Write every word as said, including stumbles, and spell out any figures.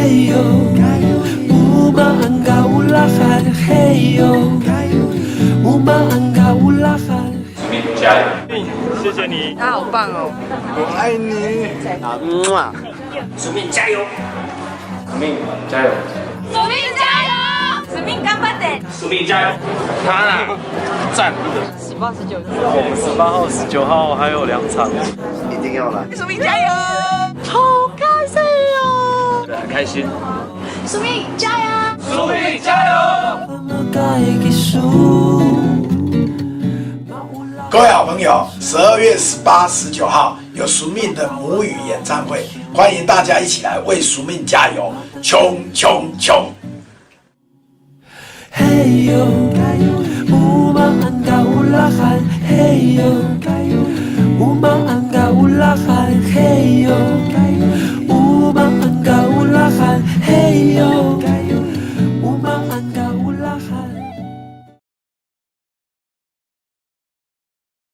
Heyo, o maan ka olahay, heyo, o maan ka olahay. 加油！谢谢你。他好棒哦。我爱你。啊，嗯啊。苏命加油！苏命加油！苏命加油！苏命干巴得！苏命加油！他啦，赞。十八、十九。我们十八号、十九号还有两场。一定要来。苏命加油！好开心哦！很开心。苏命加油！苏命加油！ 各位好朋友，十二月十八、十九号有苏命的母语演唱会，欢迎大家一起来为苏命加油，冲冲冲！ Heyo, o maan ka olahay, heyo, o maan ka olahay, heyo,